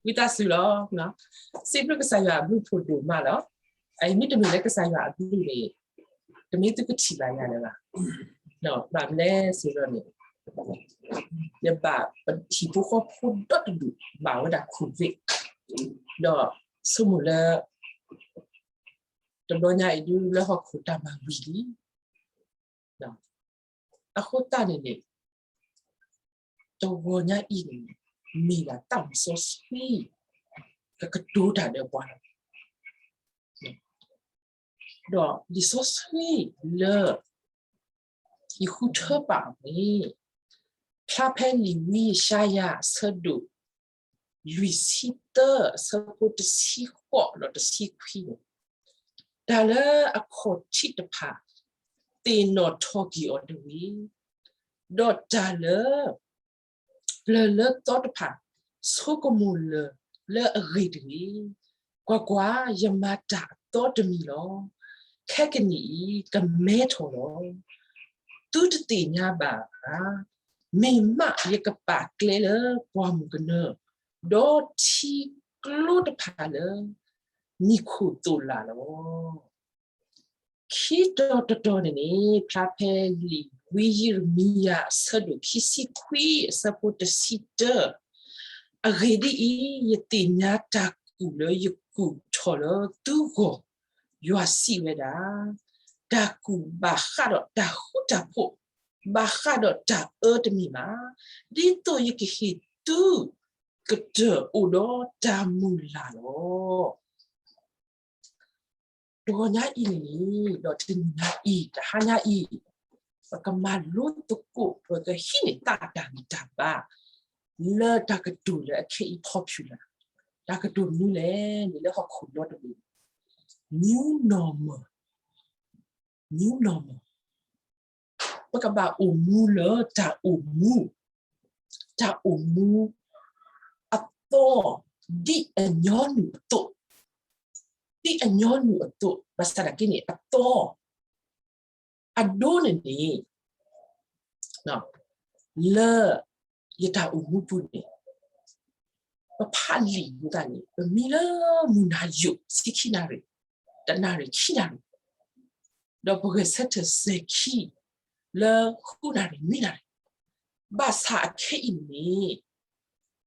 ဝံသးစူၤလီၤ. စံးဘျုးကစၢ်ယွၤအဘျုးဖးဒိၣ်မးလီၤ. အအံၤမ့တမ့ၢ်လၢကစၢ်ယွၤအဘျုးန့ၣ် တမ့ၢ်သုကထံၣ်ဘၣ်ယၤလၢၤဘၣ်. ဘၣ်မနုၤလဲၣ်န့ၣ် ယဘၣ်ပဟံၣ်ဖိဃီဖိဒီတဒူၣ်ဘၣ်ဝဲဒၣ် COVID ဒီးဆိကမိၣ်လၢ တဘျီညါအံၤဒုးလၢဟီၣ်ခိၣ်တၢ်မၤဝံၤလံ. အဃိသတးန့ၣ်န့ၣ် တဂီၤညါအံၤန့ၣ် မ့ၢ်ဒၣ်သးစီဆှံ ကကတိၤတၢ်ဒီးပှၤလီၤ. ဒီးလံာ်စီဆှံလၢ ယဃုထၢပာ်အီၤန့ၣ် ဖျါဖဲလံာ်ဝံယၡါယၤအဆၢဒိၣ် လွံၢ်ဆံသၢ အဆၢဖိတဆံဃိးဒီးတဆံခွံန့ၣ်, တၢ်လၢအခီၣ်ထံးတဖၣ် သ့ၣ်နီၣ်ထီၣ်က့ၤအီၤတဂ့ၤ, ဒီးတၢ်လၢ ပျၢၤလၢသီတဖၣ် ဆိကမိၣ်လၢၤလၢအဂ့ၢ်တဂ့ၤ. ကွၢ်ကွၢ်, ယမၤတၢ်အသီတမံၤလီၤ. ခဲကနံၣ်အံၤကမဲထီၣ်လီၤ. သုတသ့ၣ်ညါဘၣ်ဧါ. မ့ၢ်မးယကပာ်ကျဲလၢပှၢ်မုၢ်ကနၢ, ဒီးထံကျိတဖၣ်လၢမံၤခိၣ်သိးလၢ်လီၤ. ခံတီၤတတီၤန့ၣ်န့ၣ် ဖျါဖဲလံာ်ဝံယံးရမံယၤအဆၢဒိၣ်ခံဆံခွံ အဆၢဖိတဆံတၢ, အဂ့ၢ်ဒ်အံၤ, ယသ့ၣ်ညါတၢ်ကူၣ်လၢယကူၣ်ထီၣ်လၢသုဂီၢ်, ယွၤစံးဝဲဒၣ်, တၢ်ကူၣ်ဘၣ်ဃးဒီးတၢ်ဃူတၢ်ဖိး, ဘၣ်ဃးဒီးတၢ်အၢတမ့ၢ်ဘၣ်, ဒ်သိးယကဟ့ၣ်သု ကတၢၢ်အိၣ်ဒီးတၢ်မုၢ်လၢ်လီၤ. တဂီၤညါအံၤန့ၣ်န့ၣ် ဒီးတနံၤညါအံၤ တဟါညါအံၤ ပကမၤလိသကိး ပကဟံးန့ၢ်သးတၢ်ဂံၢ်တၢ်ဘါ လၢတၢ်ကတိၤလၢအခဲအံၤ popular, တၢ်ကတိၤမနုၤလဲၣ်န့ၣ် လၢဟီၣ်ခိၣ်ဒီတဘ့ၣ် new normal, new normal ပကဘၣ်အိၣ်မူလၢတၢ်အိၣ်မူ, တၢ်အိၣ်မူအသီ ဒ်အညီနုၢ်အသိး, ဒ်အညီနုၢ်အသိး, ဘၣ်ဆၣ်သနာ်က့န့ၣ် အသီ အဒိန့ၣ်န့ၣ် လၢယတၢ်အိၣ်မူပူၤန့ၣ် ပဖးလံာ်မူသးန့ၣ် ပမံလၢမုၢ်နၤယိာ် ဆံခံနၣ်ရံၣ်, တနၣ်ရံၣ်ခံနၣ်ရံၣ်, ဒီးပဂဲၤဆၢထၢၣ်စဲၤခံ လၢဃုနၣ်ရံၣ်နွံနၣ်ရံၣ်, ဘၣ်ဆၣ်အခဲအံၤန့ၣ်န့ၣ်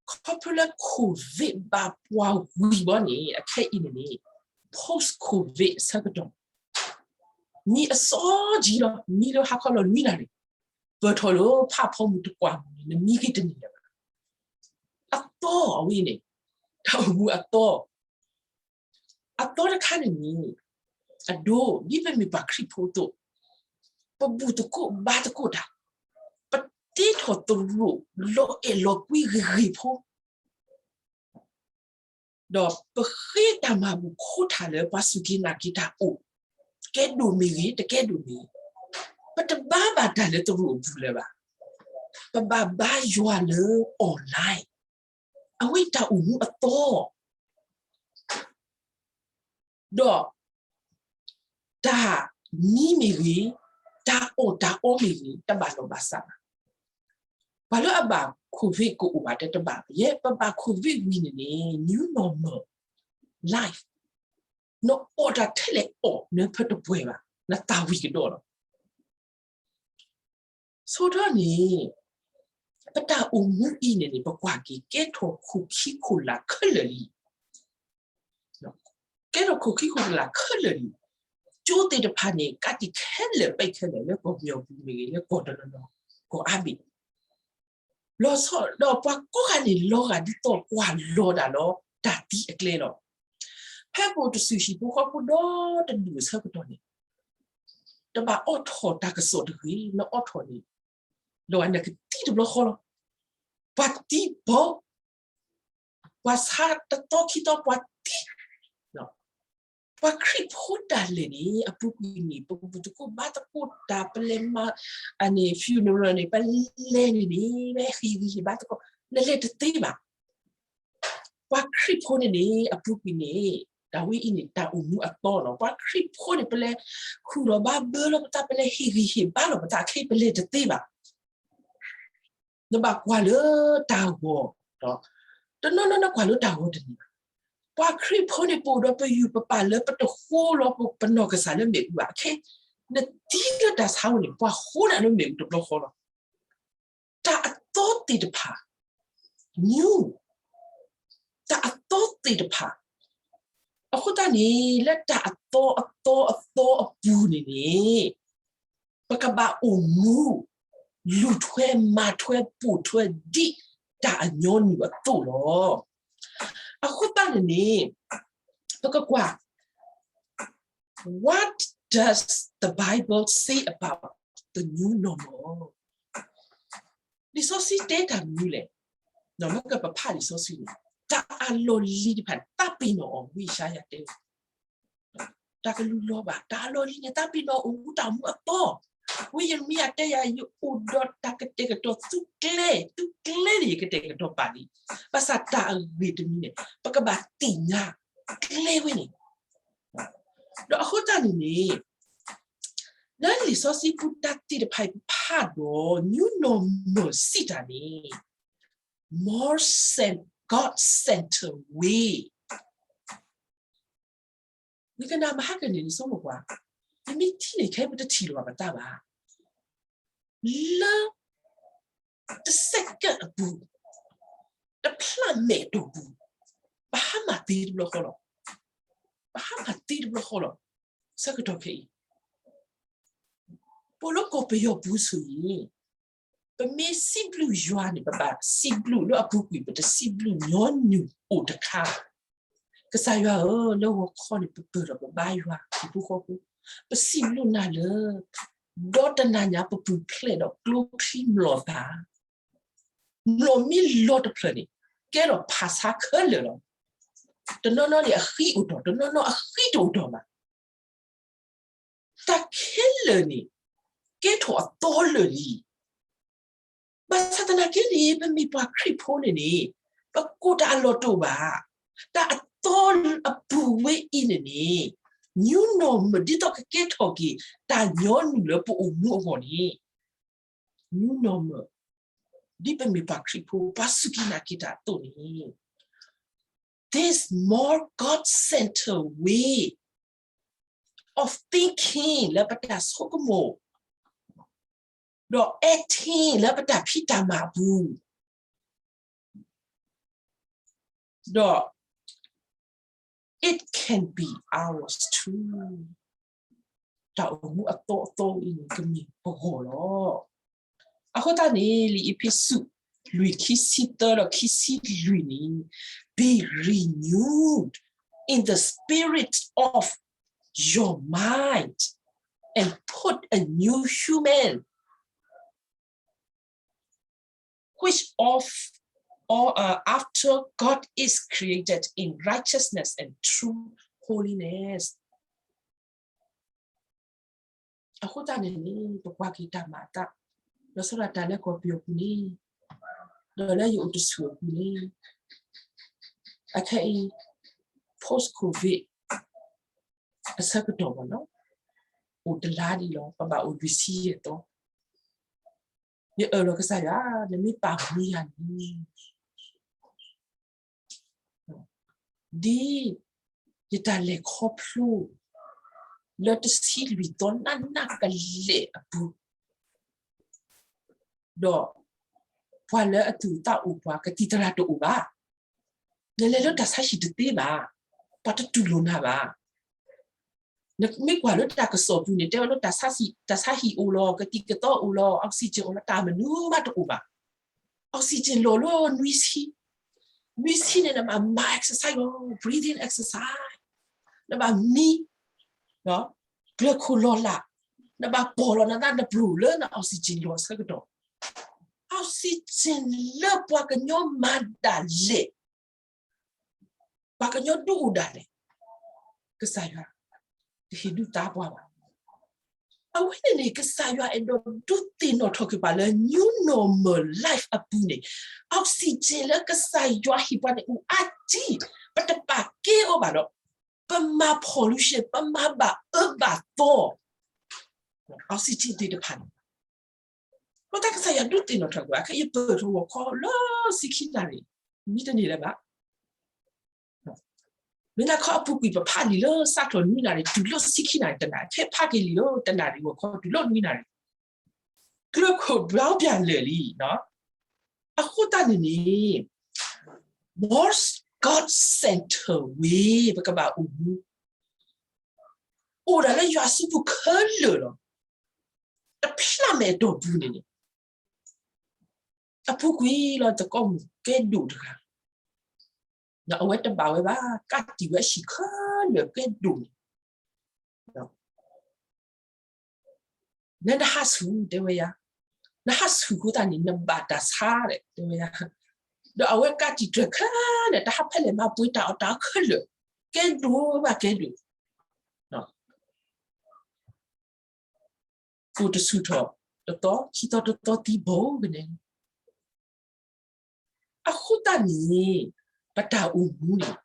ခီဖျိလၢ COVID ဘၣ်ပှၤဝံၤဘီန့ၣ် အခဲအံၤန့ၣ်န့ၣ် post COVID အဆၢကတီၢ် မံအစီကံလီၤ, မံလၢဟါခီလီၤနွံနၣ်ရံၣ်, ပၢၢ်ထီၣ်လၢဖးဖီမုၢ်တကွၢ်မုၢ်န့ၣ် နမံက့ၤတန့ၢ်လၢၤဘၣ်. အသီအဝဲန့ၣ် တၢ်အိၣ်မူအသီ, အသီတခါန့ၣ်န့ၣ် အဒိ ဒ်ပမ့ၢ်ပှၤခရံာ်ဖိအသိး, ပဘူၣ်သကိးဘါသကိးတၢ်, ပတ့ထီၣ်သရိာ်လီၤအဲၣ်လီၤကွံဂ့ၤဂ့ၤဖိ ဒီးပဃ့တၢ်မၤဘူၣ်ခိးထၣ်လၢပှၤစူၢ်က့ၤနာ်က့ၤတၢ်အိၣ်, ကဲဒိၣ်မ့ၢ်ဂ့ၤ တကဲဒိၣ်မ့ၢ်ဂ့ၤ, ပတဘါဘၣ်တၢ်လၢသရိာ်အပူၤလၢၤဘၣ်. ပဘၣ်ဘါယွၤလၢ online, အဝဲတၢ်အိၣ်မူအသီ ဒီး တၢ်မံမ့ၢ်ဂ့ၤ, တၢ်အီၣ်တၢ်အီမ့ၢ်ဂ့ၤ တဘၣ်လိာ်ဘၣ်စးဘၣ်. ပှၤလၢအဘၣ် COVID ကအိၣ်ဘၣ်တဲတဘၣ်, ယဲပဘၣ် COVID ဝံၤန့ၣ်န့ၣ် new normal life, နအီၣ်တၢ်ထဲလဲၣ်အီၣ် နဖၢတပှဲၤဘၣ်, နသၣ်ဝံၤကဒီးလီၤ. ဆိထီၣ်န့ၣ် ပတၢ်အိၣ်မူအံၤန့ၣ်န့ၣ် ပကွၢ်က့ၤ ကဲထီၣ်ခိၣ်ခံခိၣ်လာ်ခဲလၢာ်လံ. ကဲထီၣ်ခိၣ်ခံခိၣ်လာ်ခဲလၢာ်လံ. ကၠိသ့ၣ်တဖၣ်န့ၣ် ကးတံာ်ခဲလၢာ်ပဲခဲလၢာ် လၢကီၢ်ပယီၤပူၤမ့ၢ်ဂ့ၤ လၢကီၢ်တနီၤနီၤ ကီၢ်အါဘ့ၣ် လီၤဆီဒီးပှၤကိးဂၤန့ၣ် လီၤဂာ်ဒ်သိးကွၢ်လီၤဒၣ်လီၤ တၢ်သံအကျဲလီၤ. ဖဲပအိၣ်တဆူၣ်ဟံၣ်ဖိဃီဖိဒီတဒူၣ်အဆၢကတီၢ်န့ၣ် တဘၣ်အိးထီၣ်တၢ်ကစီၣ်တဂ့ၤ, နအိးထီၣ်န့ၣ် လီၤဂာ်နကသံတဘျီဃီလီၤ. ပှၤသံဘီ ပှၤဆါတသီခံသီပှၤသံ, ပှၤခရံာ်ဖိဒၣ်လဲာ်န့ၣ် အပူၤကွံာ်န့ၣ် ပဘူၣ်သကိးဘါသကိးတၢ် ပလဲၤမၤ အန့ၣ် funeral န့ၣ် ပလဲၤန့ၣ်န့ၣ် ပဟ့ၣ်ဂံၢ်ဟ့ၣ်ဘါသကိး နလဲၤတသ့ဘၣ်. ပှၤခရံာ်ဖိန့ၣ်န့ၣ် အပူၤကွံာ်န့ၣ် တၢ်ဝဲအံၤန့ၣ် တၢ်အိၣ်မူအသီလီၤ. ပှၤခရံာ်ဖိန့ၣ် ပလဲၤဃုာ်လီၤဘါဘၢလီၤပသး ပလဲၤဟ့ၣ်ဂံၢ်ဟ့ၣ်ဘါလီၤပသး ခဲအံၤပလဲၤတသ့ဘၣ်. နဘၣ်ကွၢ်လၢတၢ်ဂီၤဒီး တနီၤနီၤနကွၢ်လၢတၢ်ဂီၤတန့ၢ်ဘၣ်. ပှၤခရံာ်ဖိန့ၣ် ပအိၣ်ဒီးပယူၢ်ပပာ်လၢပတဃိလီၤပနီၢ်ကစၢ်လၢမ့ၣ်အူဘၣ်. ခဲ နသံလၢတၢ်ဆါဝဲန့ၣ် ပှၤဃိနၤလၢမ့ၣ်အူတဘျီဃီလီၤ. တၢ်အသီသ့ၣ်တဖၣ် new, တၢ်အသီသ့ၣ်တဖၣ်. အဃိသတးန့ၣ် လၢတၢ်အသီအသီအသီအပူၤန့ၣ်န့ၣ် ပကဘၣ်အိၣ်မူ လူၤထွဲမၤထွဲပိာ်ထွဲ ဒ်တၢ်အညီနုၢ်အသိးလီၤ. အဃိသတးန့ၣ်န့ၣ် ပကကွၢ် what does the Bible say about the new normal? လံာ်စီဆှံတဲတၢ်မနုၤလဲၣ်. လၢပဖးလံာ်စီဆှံန့ၣ် တၢ်အလီၢ်လံၤတဖၣ်န့ၣ် သးပ့ၤနီၣ်အီၤ ဝံယၡါယၤတဲဝဲ တၢ်ကလူလီၤဘၣ် တၢ်အလီၢ်လံၤန့ၣ် သးပ့ၤနီၣ်အိၣ်မူတၢ်အိၣ်မူအသီ. ဝံယံးရမံယၤတဲယၤ ယအိၣ်ဒီးတၢ်ကတဲာ်ကတီၤသုကျဲ, သုကျဲန့ၣ် ယကတဲာ်ကတီၤပာ်လံ. ဘၣ်ဆၣ်တၢ်အဂ့ၢ်တမံၤန့ၣ် ပကဘၣ်သ့ၣ်ညါကျဲဝဲန့ၣ် ဒီးအဃိသတးန့ၣ်န့ၣ် လၢလံာ်စီဆှံပူၤတၢ်သ့ၣ်တဖၣ်အံၤပဖးဒီး new normal စံးတၢ်န့ၣ် more cen-, God center way နကနၣ်မဟါကန့ၣ် နဆိကမိၣ်ကွၢ်, ယမ့ၢ်ထံၣ်န့ၣ် ခဲအံၤပတထံၣ်လီၤဘၣ်ပသးဘၣ်. လၢ တ second အပူၤ, တဖျးမဲာ်အတီၢ်ပူၤ, ပဟါမၢ်သ့တဘျီဃီလီၤ. ပဟါမၢ်သ့တဘျီဃီလီၤ. ဆၢကတီၢ်ခဲအံၤ ပအိၣ်လၢကီၢ်ပယီၤပူၤဆိၣ်ဂ့ၤ, ပမ့ၢ်စံးဘျုးယွၤန့ၣ် ပဘၣ်စံးဘျုးလၢအပူၤကွံာ်, ပတစံးဘျုးညီနုၢ်အိၣ်တခါ. ကစၢ်ယွၤဧၢ, လၢဂီၤခီန့ၣ် ပပၢၢ်ဒီးပဘါယွၤ ဟံၣ်ဖိဃီဖိ, ပစံးဘျုးနၤလၢ ဒီတနၤညါပပူၤဖျဲးဒီးကျိချံမျိာ်သၣ်, မျိာ်မ့ၢ်လီၤတဖျၢၣ်န့ၣ် ကဲထီၣ်ဖးဆါခဲလၢာ်လီၤ. တနီၤနီၤန့ၣ်အဃံအိၣ်တီၢ်, တနီၤနီၤအဃံတအိၣ်တီၢ်ဘၣ်. တၢ်ခဲလၢာ်န့ၣ် ကဲထီၣ်အသီလၢာ်လံ. ဘၣ်ဆၣ်သနာ်က့န့ၣ် ပမ့ၢ်ပှၤခရံာ်ဖိန့ၣ်န့ၣ် ပကိးတၢ်အလီၢ်တအိၣ်ဘၣ်. တၢ်အသီအပူၤဝဲအံၤန့ၣ်န့ၣ် new normal ဒ်သိးကကဲထီၣ်က့ၤ တၢ်ညီနုၢ်လၢပအိၣ်မူအဂီၢ်န့ၣ် new normal ဒ်ပမ့ၢ်ပှၤခရံာ်ဖိ ပှၤစူၢ်က့ၤနာ်က့ၤတၢ်အသိးန့ၣ် this more God-centered way of thinking လၢပတၢ်ဆိကမိၣ်, ဒီး acting လၢပတၢ်ဖံးတၢ်မၤအပူၤ, ဒီး it can be ours too. တၢ်အိၣ်မူအသီအသီအံၤန့ၣ် ကမ့ၢ်ပဂီၢ်လီၤ. အဃိသတးန့ၣ် လံာ်အ့းဖ့းစူး လွံၢ်ခံဆံသၢဒီးခံဆံလွံၢ်န့ၣ် be renewed in the spirit of your mind and put a new human which of all, uh, after God is created in righteousness and true holiness. အဃိသတးန့ၣ်န့ၣ် ပကွၢ်က့ၤတၢ်မၤအသး, ဒီးဆၢဒၣ်တၢ်လၢကီၢ်ပယီၤပူၤန့ၣ်, ဒီးလၢယအိၣ်တဆူၣ်အပူၤန့ၣ်, အခဲအံၤ post covid အဆၢကတီၢ်ဘၣ်နီၤ, အိၣ်တလါဒံးလီၤ, ပဘၣ်အိၣ်လွံၢ်ဆံယဲၢ်သီ. ယအၢၣ်လီၤကစၢ်ယွၤ, နမ့ၢ်ပာ်မူယၤန့ၣ်, ဒ်ယတၢ်လဲၤခီဖျိ လၢတဆံလွံၢ်သီနးနးကလဲာ်အပူၤ, ဒီးပှၤလၢအသူၣ်အသးအိၣ်ပှၤ ကသံၣ်သရၣ်တအိၣ်ဘၣ်. နလဲၤလၢတၢ်ဆါဟံၣ်တသ့ဘၣ်, ပှၤတတူၢ်လိာ်နၤဘၣ်. နမ့ၢ်ကွၢ်လၢတၢ်ကစီၣ်ပူၤန့ၣ် တဲဝဲလၢတၢ်ဆါဟံၣ်, တၢ်ဆါဟံၣ်အိၣ်လီၤ, ကသံၣ်ကသီအိၣ်လီၤ, oxygen အိၣ်လီၤ, တၢ်မနုၤမးတအိၣ်ဘၣ်. oxygen လီၤလၢနွံဆံ, နွံဆံန့ၣ် နဘၣ်မၤ exercise လီၤ, breathing exercise, နဘၣ်မံ ကျၢၤခိၣ်လီၤလး, နဘၣ်ပီၢ်လီၤနသး နပျိၢ်လၢန oxygen လီၤအဆၢကတီၢ်, oxygen လၢပှၤကညီမၤဒၣ်လဲာ်, ပှၤကညီဒုးအိၣ်ဒၣ်လဲာ်, ကစၢ်ယွၤ တဟ့ၣ်ဒုးသါပှၤဘၣ်. အဝဲန့ၣ်န့ၣ် ကစၢ်ယွၤအဲၣ်ဒိးဒုးသ့ၣ်နီၣ်ထီၣ်က့ၤပှၤလၢ new normal life အပူၤန့ၣ်, oxygen လၢကစၢ်ယွၤဟ့ၣ်ပှၤန့ၣ်အိၣ်အါတံၢ်, ပတပာ်ကဲအီၤဘၣ်ဒီး ပမၤ pollution, ပမၤဘၣ်အၢဘၣ်သီ oxygen သ့ၣ်တဖၣ်န့ၣ်. အဃိသတးကစၢ်ယွၤဒုးသ့ၣ်နီၣ်ထီၣ်က့ၤပှၤ, ခဲအံၤယပၢၢ်ထီၣ်ဂီၤခီလၢဆံခံနၣ်ရံၣ် မံတန့ၢ်လၢၤဘၣ်. မ့ၢ်ဒၣ်ခီအပူၤကွံာ် ပဖးလံာ်လၢစးထီၣ်နွံနၣ်ရံၣ် တုၤလီၤဆံခံနၣ်ရံၣ်တနၤ, ခဲဖးက့ၤလံာ်လၢတနၣ်ရံၣ်ဂီၢ်ခီ တုၤလီၤနွံနၣ်ရံၣ်, ကျၢၤခိၣ်ဘျါပျၢ်လၢာ်လံ. အဃိသတးန့ၣ်န့ၣ် more God center way ပကဘၣ်အိၣ်မူ အိၣ်ဒၣ်လၢယွၤစုပူၤခဲလၢာ်လီၤ. တဖျးမဲာ်အတီၢ်ပူၤန့ၣ်န့ၣ် အပူၤကွံာ်လီၤသကိးမုၣ်ကဲဒိၣ်တဂၤ, အဝဲတဘၣ်ဝဲဘၣ်, ကးတံာ်ဝဲအဟံၣ်ခဲလၢာ်ကဲဒိၣ်န့ၣ်, နနဟးဆူၣ်တဲဝဲယၤ, နဟးဆူၣ်အဃိသတးန့ၣ် နဘၣ်တၢ်ဆါဒီးတဲဝဲယၤ, ဒီးအဝဲကးတံာ်တြၢၤခဲလၢာ် တၢ်ဟးဖဲလဲၣ်မၤပှဲၤတၢ်အီၣ်တၢ်အီခဲလၢာ်, ကဲဒိၣ်ဘၣ်ကဲဒိၣ် ကိၣ်တဆူၣ်ထီၣ်တသီ, ခံသီတသီသံဘိကနဲ. အဃိသတးန့ၣ် ပတၢ်အိၣ်မူန့ၣ်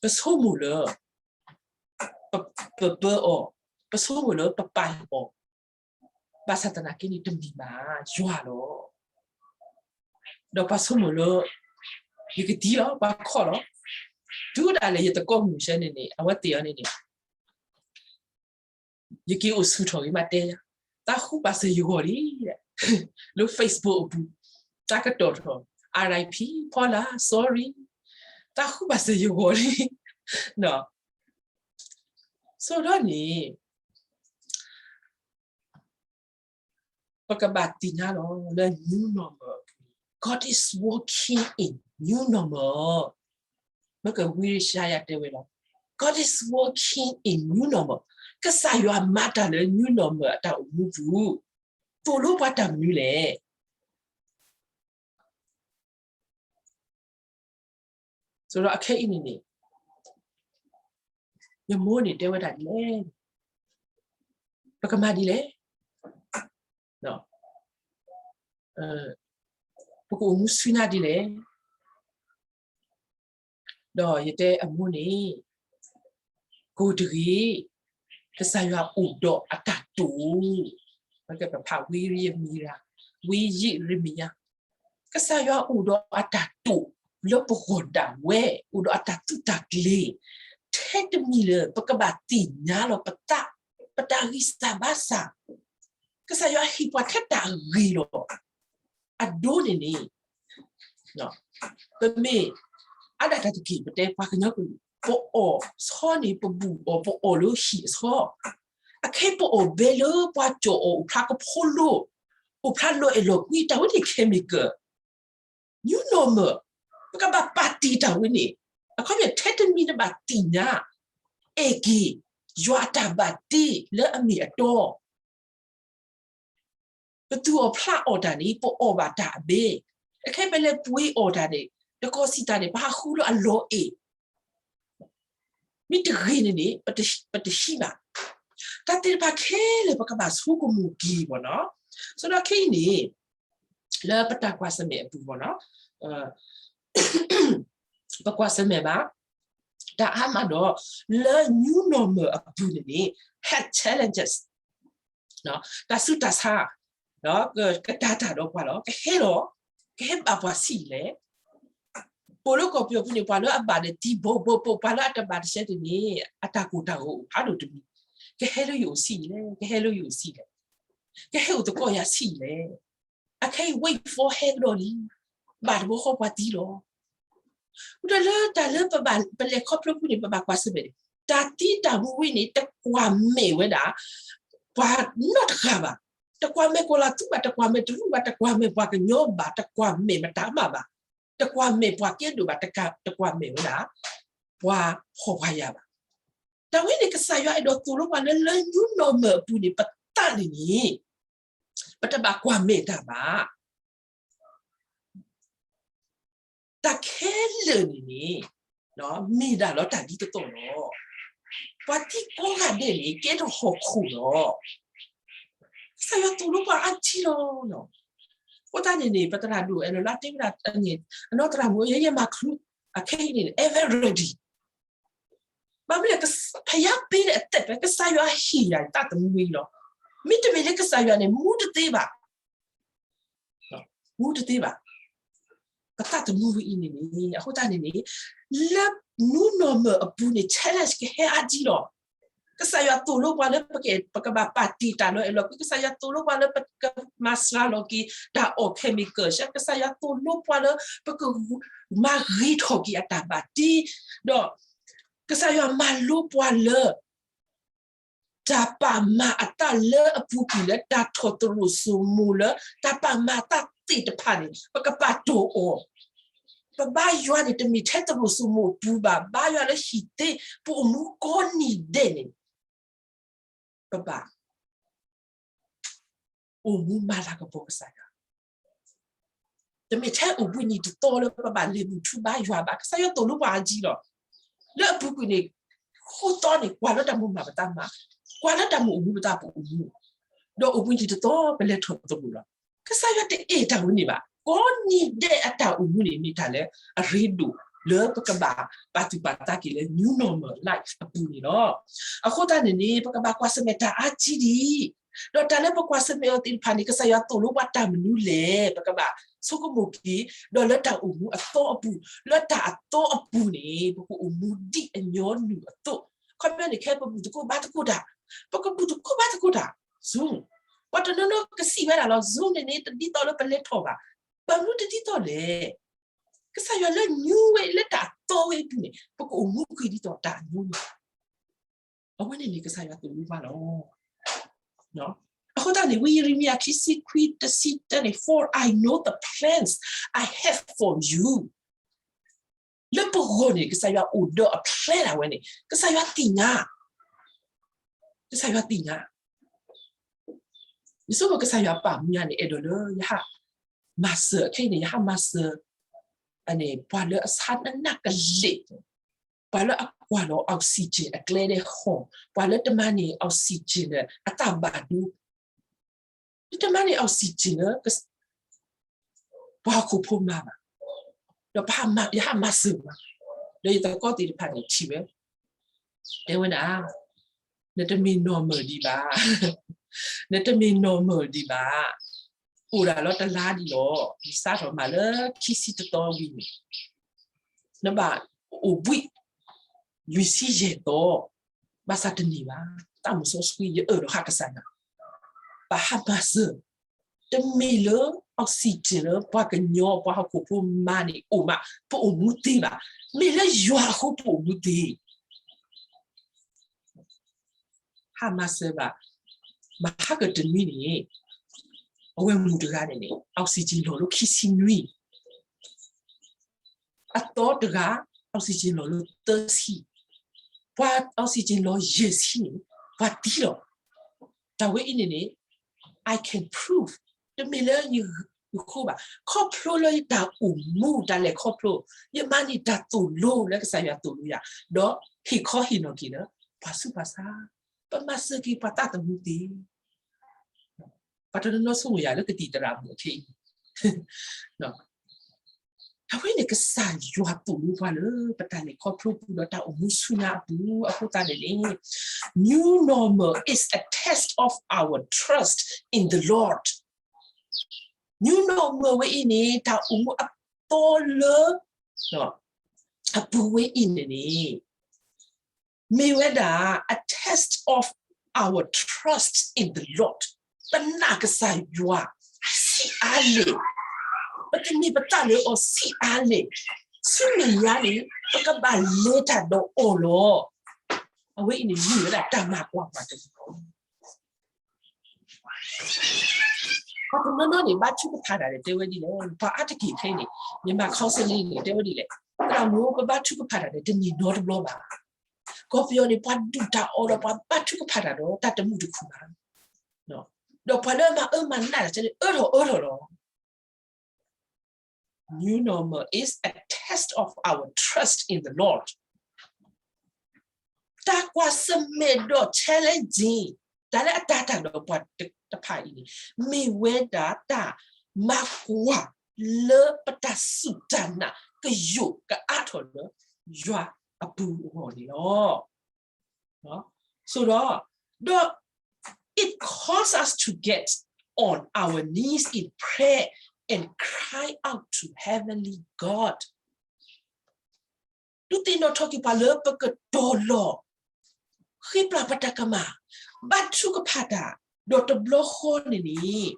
ပဆိကမိၣ်လၢ ပပၢအီၤ, ပဆိကမိၣ်လၢပပာ်အီၤ, ဘၣ်ဆၣ်သနာ်က့န့ၣ် တမ့ၢ်ဘၣ်, ယွၤလီၤ. ဒီးပှၤဆိကမိၣ်လၢ ယကသံလီၤ, ပှၤခီၣ်လီၤ, တုၤဒၣ်လဲာ်ယသကိးမုၣ်ဆဲန့ၣ်န့ၣ် အဝဲသ့ၣ်အီၤန့ၣ်န့ၣ် ယက့ၤအိၣ်ဆူၣ်ထီၣ်ဂ့ၤမးတဲယၤ, သးဃူပာ်စၢၤယဂီၢ်လံ, လၢ Facebook အပူၤ, တၢ်ကတီၢ်ထီၣ် R I P ဖီလာ် sorry, သးဃူပာ်စၢၤယဂီၢ်လံ. ဆိုတော့န့ၣ် ပကဘၣ်သ့ၣ်ညါလီၤလၢ new normal အပူၤန့ၣ် God is working in new normal. မ့ၢ်ကဝံယၡါယၤတဲဝဲလီၤ, God is working in new normal. ကစၢ်ယွၤမၤတၢ်လၢ new normal အတၢ်အိၣ်မူပူၤ, သိၣ်လိပှၤတၢ်မနုၤလဲၣ်. ဆိုတော့ အခဲအံၤန့ၣ်န့ၣ် ယမိၢ်န့ၣ်တဲဝဲဒၣ်ဒ်လဲၣ်, ပကမၤဒ်လဲၣ်, ပကအိၣ်မူဆူညါဒ်လဲၣ်. ဒီးယတဲအမိၢ်န့ၣ် ကိၢ်တဂ့ၤ, ကစၢ်ယွၤအိၣ်ဒီးအတၢ်တိာ်, ပဖးဝံယံးရမံယၤ, ဝံယံးရမံယၤ, ကစၢ်ယွၤအိၣ်ဒီးအတၢ်တိာ်လၢပဂီၢ်ဒၣ်ဝဲ, အိၣ်ဒီးအတၢ်သုးတၢ်ကျဲၤ, ထဲတမံၤလၢပကဘၣ်သ့ၣ်ညါလီၤပသး, ပတၢ်ဂံၢ်စၢ်ဘါစၢ်, ကစၢ်ယွၤဟ့ၣ်ပှၤထဲတၢ်ဂ့ၤလီၤ. အဒိန့ၣ်န့ၣ် ပမ့ၢ်အါဒၣ်တၢ်တက့ၢ် ပတဲပှၤကညီကလုာ် ပအီၣ်ဆီန့ၣ် ပဘူၣ်အီၤ ပအီၣ်လၢဟံၣ်အဆီ, အခဲအံၤပအီၣ်ဘဲလၢပှၤကၠီၣ်အီၤ အိၣ်ဖျါကဖိလိ, အိၣ်ဖျါလီၤအဲၣ်လီၤကွံ တၢ်ဝဲန့ၣ် chemical, new normal, ပကဘၣ်ပာ်တ့ၢ်တၢ်ဝဲန့ၣ်, အခီပညီထဲတမံၤနဘၣ်သ့ၣ်ညါ, အဲၣ်က့ၤ ယွၤအတၢ်ဘၣ်တ့လၢအမ့ၢ်အတီ ပသူၣ်အီၣ်ဖျးအီၣ်တၢ်န့ၣ် ပအီၣ်ဘၣ်တၢ်အဘဲ, အခဲပလဲၤပှ့ၤအီၣ်တၢ်န့ၣ် တကီၢ်စံးတၢ်န့ၣ် ပဟးဃုလၢအလီၤအဲၣ်, မ့ၢ်တဂ့ၤန့ၣ်န့ၣ် ပတဟံးဘၣ်. တၢ်သ့ၣ်တဖၣ်ခဲလၢာ် ပကဘၣ်ဆိကမိၣ်က့ၤဘၣ်နီၤ. ဆိုတော့ ခဲအံၤန့ၣ် လၢပတၢ်ကွၢ်ဆၢၣ်မဲာ်အပူၤဘၣ်နီၤ, ပကွၢ်ဆၢၣ်မဲာ်ဘၣ် တၢ်အါမးဒီး လၢ new normal အပူၤန့ၣ်န့ၣ် health challenges တၢ်ဆူးတၢ်ဆါ, ကတၢၢ်တၢ်ဒီးပှၤလီၤ, ကဟဲလီၤ, ကဟဲဘၣ်ပှၤဆံးလဲၣ်. ပအိၣ်လၢကီၢ်ပယီၤပူၤန့ၣ် ပှၤလၢအဘၣ်ဒီးသံဘိဘိဘိ, ပှၤလၢအတဘၣ်တဆဲးန့ၣ် အတၢ်ကိၢ်တၢ်ဂီၤအိၣ်ဖးဒိၣ်တမံၤ, ကဟဲလၢယအိၣ်ဆံးလဲၣ်, ကဟဲလၢယအိၣ်ဆံးလဲၣ်, ကဟဲအိၣ်သကိးယၤဆံးလဲၣ်. အခဲအံၤ wave four ဟဲကဒီးလံ, ဘၣ်တဘိဃီပှၤသံလီၤ. ဒီးလၢတၢ်လၢပဘၣ် ပလဲၤခီဖျိပူၤန့ၣ် ပဘၣ်ကွၢ်ဆၢၣ်မဲာ်န့ၣ် တၢ်သံတၢ်မူဝဲန့ၣ် တကွၢ်မဲာ်ဝဲဒၣ် ပှၤနီတဂၤဘၣ်. တကွၢ်မဲာ်ကီၤလၤသူဘၣ်, တကွၢ်မဲာ်တရူးဘၣ်, တကွၢ်မဲာ်ပှၤကညီဘၣ်, တကွၢ်မဲာ်မတၤမးဘၣ်, တကွၢ်မဲာ်ပှၤကဲဒိၣ်ဘၣ်, တကွၢ်မဲာ်ဝဲဒၣ် ပှၤဖှီၣ်ပှၤယာ်ဘၣ်. တၢ်ဝဲန့ၣ် ကစၢ်ယွၤအဲၣ်ဒိးသိၣ်လိပှၤလၢ လၢ new normal အပူၤန့ၣ် ပသးန့ၣ်န့ၣ် ပတဘၣ်ကွၢ်မဲာ်တၢ်ဘၣ်. တၢ်ခဲလၢာ်န့ၣ်န့ၣ် မ့ၢ်ဒၣ်လီၤတၢ်ဒ်သိးသိးလီၤ. ပှၤသံကိးဂၤဒဲးန့ၣ် ကဲထီၣ်ဟီၣ်ခိၣ်လီၤ. ကစၢ်ယွၤသိၣ်လိပှၤအါထံလီၤ. အဃိသတးန့ၣ်န့ၣ် ပသရၣ်ဒိၣ်အဲၣ်လီၤလၢတဲဝဲဒၣ် အနီၢ်သရၣ်မုၣ် ယဲယဲမၤချုး အခဲအံၤန့ၣ် ever ready. ဘၣ်မနုၤလဲၣ် ဖယါပ့ၤန့ၣ်အသက်ပဲ ကစၢ်ယွၤဟ့ၣ်ယၤသးသမူဝဲလီၤ. မ့တမ့ၢ်လၢကစၢ်ယွၤန့ၣ် မူတသ့ဘၣ်. မူတသ့ဘၣ်. ပသးသမူဝဲအံၤန့ၣ်န့ၣ် အဃိသတးန့ၣ်န့ၣ် လၢ new normal အပူၤန့ၣ် challenge ကဟဲအါဒံးလီၤ. ကစၢ်ယွၤသိၣ်လိပှၤလၢပက ပကဘၣ်ပာ်တ့ၢ်တၢ်လီၤအဲၣ်လီၤကွံ, ကစၢ်ယွၤသိၣ်လိပှၤလၢပကမၤစှၤလီၤက့ၤတၢ်အီၣ် chemical, ကစၢ်ယွၤသိၣ်လိပှၤလၢပကမၤဂ့ၤထီၣ်က့ၤအတၢ်ဘၣ်တ့, ဒီး ကစၢ်ယွၤမၤလိပှၤလၢ တၢ်ပာ်မၤအသးလၢအပူၤကွံာ်လၢတၢ်ထီၣ်သရိာ်စိမိၤလၢ တၢ်ပာ်မၤအသးသ့ၣ်တဖၣ်န့ၣ် ပကပာ်တီၢ်အီၤ, ပဘါယွၤန့ၣ် တမ့ၢ်ထဲသရိာ်စိမိၤအပူၤဘၣ်, ဘါယွၤလၢဟံၣ်သ့ ပအိၣ်မူကိးနံၤဒဲးန့ၣ် ပဘၣ် အိၣ်မူမၤလၤကပီၤကစၢ်ယွၤ, တမ့ၢ်ထဲအိၣ်ဘှံးနံၤတသီလၢပဘၣ်လဲၤဘူၣ်ထူဘါယွၤဘၣ်. ကစၢ်ယွၤသိၣ်လိပှၤအါဒံးလီၤ. လၢအပူၤကွံာ်န့ၣ် ဃိသီန့ၣ် ကွၢ်လၢတၢ်မိၣ်မၤပသးမၤ, ကွၢ်လၢတၢ်မိၣ်အိၣ်မူပသးပအိၣ်မူ, ဒီးအိၣ်ဘှံးနံၤတသီပလဲၤထီၣ်သရိာ်လီၤ. ကစၢ်ယွၤတအဲၣ်တၢ်ဝဲန့ၣ်ဘၣ်. ကိးနံၤဒဲးအတၢ်အိၣ်မူန့ၣ် မ့ၢ်တၢ်လၢအရ့ဒိၣ်လၢပကဘၣ်ပာ်သူၣ်ပာ်သးက့ၤလၢ new normal life အပူၤန့ၣ်လီၤ. အဃိသတးန့ၣ်န့ၣ် ပကဘၣ်ကွၢ်ဆၢၣ်မဲာ်တၢ်အါကံဒံး, ဒီးတၢ်လၢပကွၢ်ဆၢၣ်မဲာ်အီၤသ့ၣ်တဖၣ်န့ၣ် ကစၢ်ယွၤသိၣ်လိပှၤတၢ်မနုၤလဲၣ်, ပကဘၣ်ဆိကမိၣ်က့ၤ, ဒီးလၢတၢ်အိၣ်မူအသီအပူၤ, လၢတၢ်အသီအပူၤန့ၣ် ပကအိၣ်မူဒ်အညီနုၢ်အသိး. ခီပညီန့ၣ် ခဲပဘူၣ်သကိးဘါသကိးတၢ်, ပကဘူၣ်သကိးဘါသကိးတၢ် Zoom, ပှၤတနီၤနီၤကစံးဝဲဒၣ်လီၤ Zoom န့ၣ်န့ၣ် တဒ်သိးလၢပလဲၤထီၣ်ဘၣ်. ဘၣ်မနုၤတဒ်သိးလဲၣ်. ကစၢ်ယွၤလၢ new ဝဲ လၢတၢ်အသီဝဲအပူၤန့ၣ် ပကအိၣ်မူကွံာ်ဒ်သိးတၢ်အညီနုၢ်. အဝဲန့ၣ်န့ၣ် ကစၢ်ယွၤသိၣ်လိပှၤလီၤ. အဃိသတးန့ၣ် ဝံယံးရမံယၤ ခံဆံခွံ တဆံတၢန့ၣ် For I know the plans I have for you. လၢပဂီၢ်န့ၣ် ကစၢ်ယွၤအိၣ်ဒီးအ plan ဒၣ်ဝဲန့ၣ် ကစၢ်ယွၤသ့ၣ်ညါ, ကစၢ်ယွၤသ့ၣ်ညါ. ယဆိကမိၣ်ကစၢ်ယွၤပာ်မူယၤန့ၣ် အဲၣ်ဒိးလၢယဟးမၤစၢၤ, ခဲအံၤန့ၣ် ယဟးမၤစၢၤ ပှၤလၢအဆါနးနးကလဲာ်, ပှၤလၢအကွၢ်လီၤ oxygen အကျဲဒဲးဟီၣ်, ပှၤလၢတမၤန့ၢ် oxygen န့ၣ် အတၢ်ဘၣ်ဒိ, လၢတမၤန့ၢ် oxygen လၢ ပှၤဟီၣ်ခိၣ်ဖိမၤဘၣ်, ဒီးယဟးမၤစၢၤဘၣ်, ဒီးယသကိးသ့ၣ်တဖၣ်န့ၣ်ထံၣ်ဝဲ, တဲဝဲဒၣ်, နတမ့ၢ် normal ဒံးဘၣ်, နတမ့ၢ် normal ဒံးဘၣ်, အိၣ်ဒၣ်လီၤတလါဒံးလီၤ, နစးထီၣ်မၤလၢခံဆံတသီဝံၤန့ၣ် နဘၣ်အိၣ်ဘှံး လွံၢ်ဆံယဲၢ်သီ, ဘၣ်ဆၣ်တန့ၢ်ဘၣ်, သးမုၢ်စီဆှံ ယအၢၣ်လီၤဟးကစၢ်ယွၤ, ဘၣ်ဟးမၤစၢၤ, တမ့ၢ်လၢ oxygen လၢပှၤကညီ ပှၤဟီၣ်ခိၣ်ဖိမၤန့ၣ်အိၣ်မး ပအိၣ်မူသ့ဘၣ်, မ့ၢ်လၢယွၤအဃိပအိၣ်မူသ့ ဟးမၤစၢၤဘၣ်, မဟါကတနွံန့ၣ် အဝဲမုၣ်တဂၤန့ၣ်န့ၣ် oxygen လီၤလၢခံဆံနွံ, အသီတဂၤ oxygen လီၤလၢသၢဆံ, ပှၤ oxygen လီၤယဲၢ်ဆံန့ၣ် ပှၤသံလီၤ. တၢ်ဝဲအံၤန့ၣ်န့ၣ် I can prove တမ့ၢ်လၢယဃိဘၣ်, ခီဖျိလၢယတၢ်အိၣ်မူတၢ်လဲၤခီဖျိ, ယမၤန့ၢ်တၢ်သိၣ်လိလၢကစၢ်ယွၤသိၣ်လိယၤ, ဒီးဟ့ၣ်ခီဟ့ၣ်နီၤက့ၤလၢ ပှၤဆူးပှၤဆါ, ပမၤစၢၤက့ၤပှၤသးသမူသ့ၣ် ပှၤတနီၤနီၤဆိကမိၣ်ယၤလၢကသံၣ်သရၣ်မုၣ်အခဲအံၤ, အဝဲန့ၣ်ကစၢ်ယွၤသိၣ်လိပှၤလၢ ပတၢ်လဲၤခီဖျိပူၤဒီးတၢ်အိၣ်မူဆူညါအပူၤ, အဃိသတးန့ၣ်န့ၣ် new normal is a test of our trust in the Lord. New normal ဝဲအံၤန့ၣ် တၢ်အိၣ်မူအသီလၢ အပူၤဝဲအံၤန့ၣ်န့ၣ် မ့ၢ်ဝဲဒၣ် a test of our trust in the Lord. ပနာ်ကစၢ်ယွၤဆံးအါလဲၣ်, ပတမ့ၢ်ပသးလၢအီၤဆံးအါလဲၣ်, ဆူမဲာ်ညါန့ၣ် ပကဘၣ်လဲၤတၢ်ဒီးအီၤလီၤ. အဝဲအံၤန့ၣ်မ့ၢ်ဝဲဒၣ်တၢ်မၤကွၢ်ပှၤတမံၤလီၤ. ပှၤတနီၤနီၤန့ၣ် ဘါထုကဖၣ်တၢ်ဒီးတဲဝဲဒ်လဲၣ်, ပှၤအါတက့ၢ်ခဲအံၤန့ၣ် မ့ၢ်မၤ counseling န့ၣ် တဲဝဲဒ်လဲၣ်, သရၣ်မုၣ် ပဘါထုကဖၣ်တၢ်ဒီးတန့ၢ်နီတဘျီဘၣ်. ကီၢ်ပယီၤန့ၣ် ပှၤဒုၣ်တၢ်အီၣ်ဒီးပှၤဘါထုကဖၣ်တၢ်ဒီးတၢ်တမုာ်တခုၣ်ဘၣ်, ဒီးပှၤလၢအမၤအၢမၤနးတၢ်န့ၣ် အၢထီၣ်အၢထီၣ်လီၤ. New normal is a test of our trust in the Lord. တၢ်ကွၢ်ဆၢၣ်မဲာ်ဒီး challenging တၢ်လၢအတၤတၢ်ဒီးပှၤတဖၣ်အံၤန့ၣ် မ့ၢ်ဝဲဒၣ်တၢ်မၤကွၢ်လၢပတၢ်စူၢ်တၢ်နာ်ကယိာ်ကအါထီၣ်လၢယွၤအပူၤအဂီၢ်န့ၣ်လီၤ. So ဒီး ဒီး it calls us to get on our knees in prayer and cry out to heavenly God. ဒုးသ့ၣ်နီၣ်ထီၣ်က့ၤပှၤလၢပကတီၤလီၤ ဃ့ပျၢ်ပတၢ်ကမၣ် ဘါထုကဖၣ်တၢ် ဒီးတဘျီဃီန့ၣ်န့ၣ်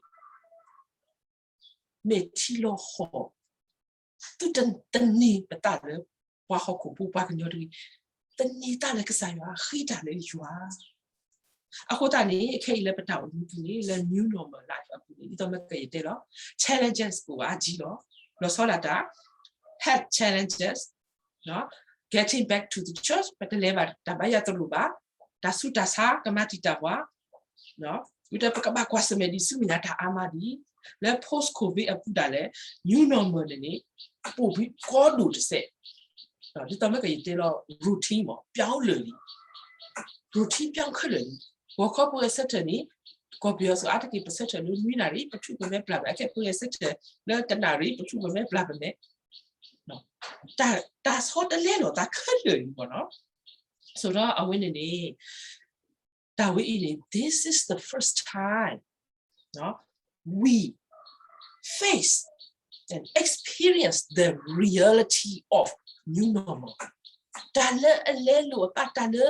မဲာ်ထံလီၤဟီၣ် သုတသန့ၤပသးလၢ ပှၤဟီၣ်ခိၣ်ဖိ ပှၤကညီတဂ့ၤ, သန့ၤသးလၢကစၢ်ယွၤ ဃ့တၢ်လၢယွၤ. အဃိသတးန့ၣ် ခဲအံၤလၢပတၢ်အိၣ်မူပူၤန့ၣ် လၢ new normal life အပူၤန့ၣ် ဒ်သိးမ့ၢ်ကယတဲလီၤ challenges ပအိၣ်အါကံလီၤ. လီၤဆီဒၣ်တၢ် health challenges, getting back to the church ပတလဲၤဘၣ်တၢ်ဘါယွၤသရိာ်ဘၣ်, တၢ်ဆူးတၢ်ဆါကမၤတံာ်တာ်ပှၤ, ဝံၤဒီးပကဘၣ်ကွၢ်ဆၢၣ်မဲာ်ဒံးဆူမဲာ်ညါတၢ်အါမးဒံး, လၢ post covid အပူၤဒၣ်လဲာ် new normal န့ၣ်န့ၣ် ပအိၣ်ဘှံးကီဒိၣ်တစဲး, ဒ်သိးမ့ၢ်ကယတဲလီၤ routine မ့ၢ် ပြောင်းလဲလံ, routine ပြောင်းခဲလၢာ်လံ. ဂီၤခီပဂဲၤဆၢထၢၣ်န့ၣ် ကီၢ်ပယီၤစိၤအါတက့ၢ် ပဆၢထၢၣ်လၢနွံနၣ်ရံၣ် ပထူၣ်ပမဲပျၢ်ပမဲ အခဲပဂဲၤဆၢထၢၣ်လၢတနၣ်ရံၣ် ပထူၣ်ပမဲပျၢ်ပမဲ, တၢ်ဆီတလဲလီၤသးခဲလၢာ်လံမ့ၢ်နီၤ. ဆိုတော့ အဝဲန့ၣ်န့ၣ် တၢ်ဝဲအံၤန့ၣ် this is the first time we face and experience the reality of new normal. တၢ်လၢအလဲလိာ်အသး တၢ်လၢ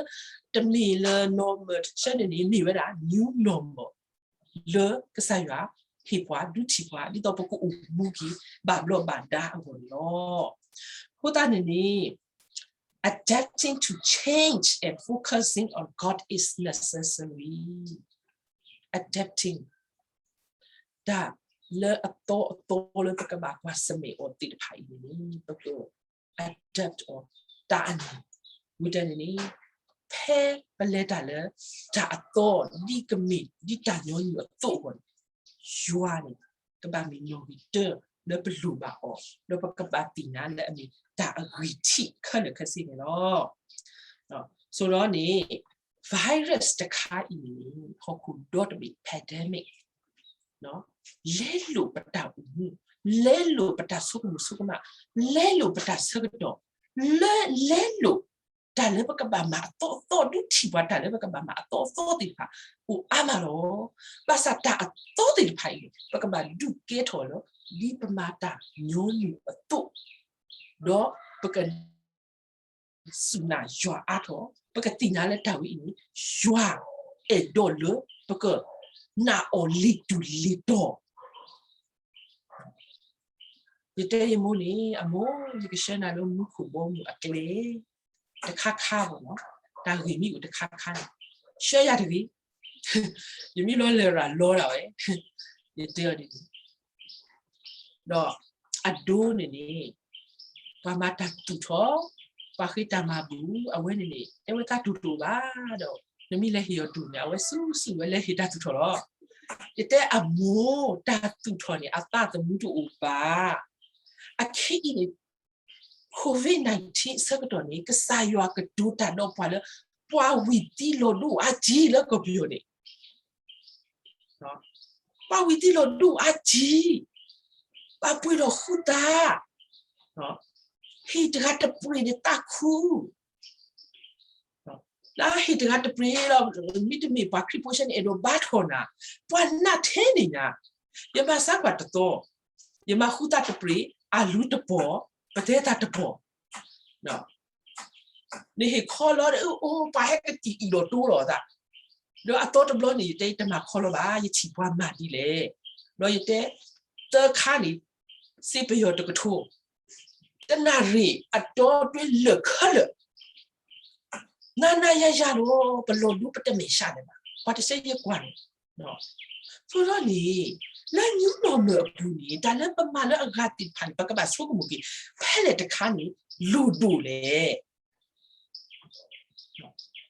တမ့ၢ်လၢ normal တဆၢန့ၣ်န့ၣ် မ့ၢ်ဝဲဒၣ် new normal လၢကစၢ်ယွၤဟ့ၣ်ပှၤ ဒုးထံၣ်ပှၤ ဒ်သိးပကအိၣ်မူက့ၤ ဘၣ်ဘျီးဘၣ်ဒါအဂီၢ်န့ၣ်လီၤ. အဃိသတးန့ၣ်န့ၣ် adapting to change and focusing on God is necessary. Adapting တၢ်လၢအသီအသီလၢပကဘၣ်ကွၢ်ဆၢၣ်မဲာ်အီၤသ့ၣ်တဖၣ်အံၤန့ၣ် ပက adapt အီၤ တၢ်အန့ၣ် ဝံၤတၢ်န့ၣ်န့ၣ် ဖဲပလဲၤတၢ်လၢ တၢ်အသီ ဒ်ကမ့ၢ်ဒ်တၢ်ညီနုၢ်အသိးအဂီၢ်န့ၣ် ယွၤန့ၣ် ကဘၣ်မ့ၢ်နီၣ်ဂံၢ်တၢလၢပလိၣ်ဘၣ်အီၤ ဒီးပကဘၣ်သ့ၣ်ညါလၢအမ့ၢ်တၢ်အဂံၢ်ထံးခဲလၢာ်ခဲဆ့န့ၣ်လီၤ. ဆိုတော့န့ၣ် virus တခါအံၤန့ၣ် ဟီၣ်ခိၣ်ဒီတဘ့ၣ် pandemic လဲလိာ်ပတၢ်အိၣ်မူ, လဲလိာ်ပတၢ်ဆိကမိၣ်ဆိကမး, လဲလိာ်ပတၢ်ဆၢကတီၢ်, လၢလဲလိာ်တၢ်လၢပကဘၣ်မၤအသီအသီ ဒုးထံၣ်ပှၤတၢ်လၢပကဘၣ်မၤအသီအသီသ့ၣ်တဖၣ် အိၣ်အါမးလီၤ. ဘၣ်ဆၣ်တၢ်အသီသ့ၣ်တဖၣ်အံၤန့ၣ် ပကဘၣ်ဒုးကဲထီၣ်လၢ ဒ်ပမၤတၢ်ညီနုၢ်အသိး, ဒီးပက စူၢ်နာ်ယွၤအါထီၣ်, ပကသ့ၣ်ညါလၢတၢ်ဝဲအံၤန့ၣ် ယွၤအဲၣ်ဒိးလၢပကနာ်အီၤလံၤတူၢ်လံၤတီၤ. ယတဲယမိၢ်န့ၣ် အမိၢ် ယကဆှၢနၤလၢမူခိၣ်ဘီမုၢ်အကျဲ တခါခါဘၣ်နီၤ, တၢ်ဂ့ၢ်မ့ၢ်အိၣ်တခါခါန့ၣ် ဆှၢယၤတဂ့ၤ, ယမ့ၢ်လီၤလၢၢ်ရၤလီတၢ်ဝဲ, ယတဲအီၤဒ်န့ၣ် ဒီးအဒိန့ၣ်န့ၣ် ပှၤမၤတၢ်သူၣ်ထီၣ်, ပှၤဃ့တၢ်မၤဘူၣ် အဝဲန့ၣ်န့ၣ် တဲဝဲသးတူၢ်တအိၣ်ဘၣ်ဒီး နမ့ၢ်လဲၤဟ့ၣ်အီၤတူၢ်န့ၣ် အဝဲဆူၣ်ဆူၣ်ဝဲလဲၤဟ့ၣ်တၢ်သူၣ်ထီၣ်လီၤ. ယတဲအမိၢ် တၢ်သူၣ်ထီၣ်န့ၣ် အသးသမူတအိၣ်ဘၣ်. အခဲအံၤန့ၣ် COVID nineteen အဆၢကတီၢ်န့ၣ် ကစၢ်ယွၤကတိၤတၢ်ဒီးပှၤလၢ ပှၤဝံၤသံလီၤဒိၣ်အါကံလၢကီၢ်ပယီၤန့ၣ် ပှၤဝံၤသံလီၤဒိၣ်အါကံ, ပှၤပှ့ၤထီၣ်ဃုသး, ဟံၣ်တဂၤတပြ့ၤန့ၣ်သးခု, လၢဟံၣ်တဂၤတပြ့ၤလီၤ, မ့တမ့ၢ်ပှၤခရံာ်ဖိဆၢန့ၣ် အဲၣ်ဒိးဘါထီၣ်နၤ, ပှၤနာ်ထဲန့ၣ်ညါ, ယမၤဆါကွၢ်တသီ, ယမၤဃုသးတပြ့ၤ, အလူတပီၢ်, ပတဲသးတပီၢ် နဟ့ၣ်ခီလီၤဒီး အိၣ် ပှၤဟဲကတံၢ်အံၣ်လီၤတိလီၤသး, ဒီးအသီတဘျီန့ၣ် ယတဲတမၤခီလီၤဘၣ်, ယထံၣ်ပှၤမၤဒ်လဲၣ်, ဒီးယတဲ သၢခါန့ၣ် စ့ပယီၤတကထိ, တနၣ်ရံၣ်အတီတွဲလၢာ်ခဲလၢာ်, နၤနၤယၤယၤလီၤ, ပလီၢ်ဒိပတမဲာ်ဆှးလၢၤဘၣ်, ပှၤတဆၢယဲၢ်ကွၢ်န့ၣ် ဆိုတော့န့ၣ် လၢ new normal အပူၤန့ၣ် တၢ်လၢပမၤလၢအဂၤသ့ၣ်တဖၣ်န့ၣ် ပကဘၣ်ဆိကမိၣ်က့ၤ ဖဲလဲၣ်တခါန့ၣ် လိၣ်ဒိၣ်လဲၣ်,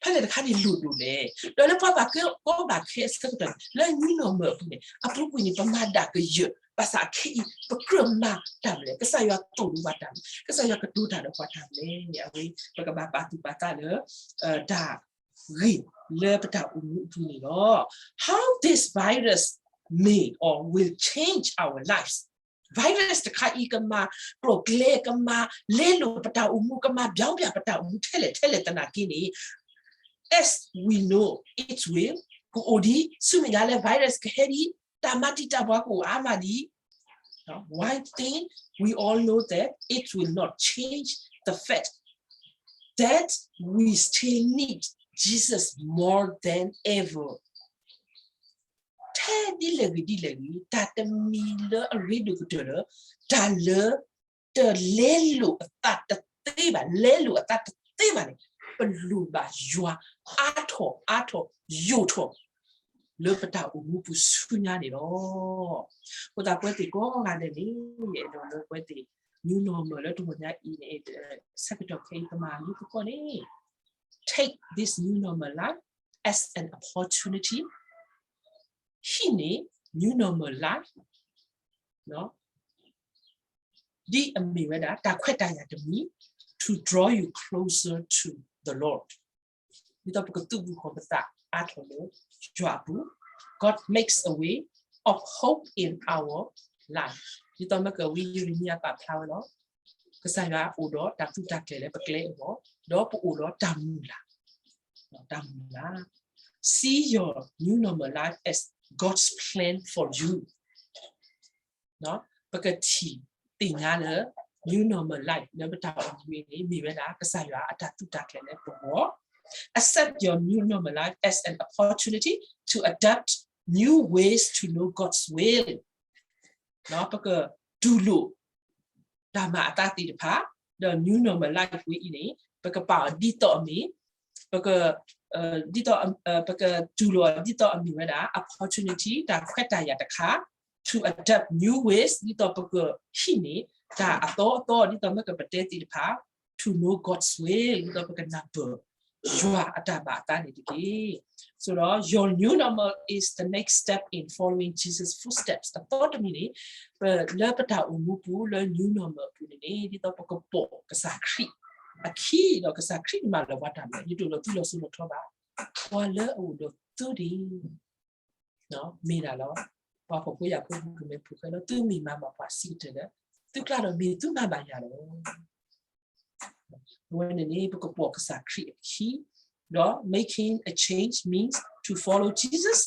ဖဲလဲၣ်တခါန့ၣ်လိၣ်ဒိၣ်လဲၣ်, ဒီးလၢပှၤဘၣ်ကီဘၣ်ခဲအဆၢကတီၢ်န့ၣ် လၢ new normal အပူၤန့ၣ် အပူၤကွံာ်န့ၣ် ပမၤဒၣ်ကယၢၢ် ဘၣ်ဆၣ်အခဲအံၤ ပကြၢးမၤတၢ်မနုၤလဲၣ်, ကစၢ်ယွၤသိၣ်လိပှၤတၢ်မနုၤလဲၣ်, ကစၢ်ယွၤကတိၤတၢ်ဒီးပှၤတၢ်မနုၤလဲၣ်န့ၣ် အဝဲ ပကဘၣ်ပာ်သူၣ်ပာ်သးလၢ တၢ် ဂ့ၢ်လၢပတၢ်အိၣ်မူအပူၤန့ၣ်လီၤ. How this virus may or will change our lives. Virus တခါအံၤ ကမၤကျိၤကျဲ, ကမၤလဲလိာ်ပတၢ်အိၣ်မူ, ကမၤဘျီဘျီပတၢ်အိၣ်မူထဲလဲၣ်ထဲလဲၣ်သနာ်က့န့ၣ် as we know it will ကအိၣ်ဒံး, ဆူမဲာ်ညါလၢ virus ကဟဲဒံး, တၢ်မၤတံာ်တာ်ပှၤကအိၣ်အါမးဒံး, One thing we all know that it will not change the fact that we still need Jesus more than ever. ထဲဒ်လဲၣ်ဂ့ၤဒ်လဲၣ်ဂ့ၤ တၢ်တမံၤလၢအရ့ဒိၣ်ကတၢၢ်လၢ တၢ်လၢ တလဲလိာ်အသးတသ့ဘၣ်, လဲလိာ်အသးတသ့ဘၣ်န့ၣ် ပလိၣ်ဘၣ်ယွၤအါထီၣ်အါထီၣ်ယိာ်ထီၣ် လၢပတၢ်အိၣ်မူပူၤဆူညါန့ၣ်လီၤ. အဃိသတးပဝဲသ့ၣ်ကိးဂၤဒဲးန့ၣ် ယအဲၣ်ဒိးလၢပဝဲသ့ၣ် new normal လၢတဂီၤညါအံၤန့ၣ် ဆၢကတီၢ်ခဲအံၤပမၤလိသကိးန့ၣ် take this new normal life as an opportunity ဟံးန့ၢ် new normal life ဒ်အမ့ၢ်ဝဲဒၣ် တၢ်ခွဲးတၢ်ယာ်တမံၤ to draw you closer to the Lord ဒ်သိးပကသုးဘူးဃီၤပသးအါထီၣ်လၢယွၤအပူၤ God makes a way of hope in our life ဒ်သိးမ့ၢ်ကဝံယံးရမံယၤပာ်ဖျါဝဲလီၤ ကစၢ်ယွၤအိၣ်ဒီးတၢ်သုးတၢ်ကျဲၤလၢပကျဲအဂီၢ် ဒီးပအိၣ်ဒီးတၢ်မုၢ်လၢ် တၢ်မုၢ်လၢ် See your new normal life as God's plan for you ပကထံၣ်သ့ၣ်ညါလၢ new normal life လၢပတၢ်အိၣ်မူအံၤန့ၣ် မ့ၢ်ဝဲဒၣ်ကစၢ်ယွၤအတၢ်သုးတၢ်ကျဲၤလၢပဂီၢ် Accept your new normal life as an opportunity to adapt new ways to know God's will ပကတူၢ်လိာ် တၢ်မၤအသးသ့ၣ်တဖၣ် ဒီး new normal life ဝဲအံၤန့ၣ် ပကပာ်အီၤဒ်သိးအမ့ၢ် ပက ဒ်သိး ပကတူၢ်လိာ်အီၤဒ်သိးအမ့ၢ်ဝဲဒၣ် opportunity တၢ်ခွဲးတၢ်ယာ်တခါ to adapt new ways ဒ်သိးပကဟံးန့ၢ် တၢ်အသီအသီ ဒ်သိးမ့ၢ်ကပတဲသ့ၣ်တဖၣ် to know God's will ဒ်သိးပကနၢ်ပၢၢ် ယွၤအတၢ်ဘၣ်အသးန့ၣ်တက့ၢ်. ဆိုတော့ your new normal is the next step in following Jesus' footsteps အသီတမံၤန့ၣ် လၢပတၢ်အိၣ်မူပူၤလၢ new normal အပူၤန့ၣ်န့ၣ် ဒ်သိးပကပိာ်ကစၢ်ခရံာ်အခံ ဒီးကစၢ်ခရံာ်မၤလီၤပှၤတၢ်မၤ ယတအိၣ်ဒီးသုလီၤစိၤလီၤထီဘၣ် ပှၤလၢအအိၣ်ဒီးသုဒ် မ့ၢ်ဒၣ်လီၤ. ပှၤဖှီၣ်ဖိယာ်ဖိကမဲာ်ဖိဃဲလီၤ သုမ့ၢ်မၤဘၣ်ပှၤစံးကတၢၢ်လၢ သုကျါဒီးမ့ၢ်သုမၤဘၣ်ယၤလီၤ. အဝဲန့ၣ်န့ၣ် ပကပိာ်ကစၢ်ခရံာ်အခံ ဒီး making a change means to follow Jesus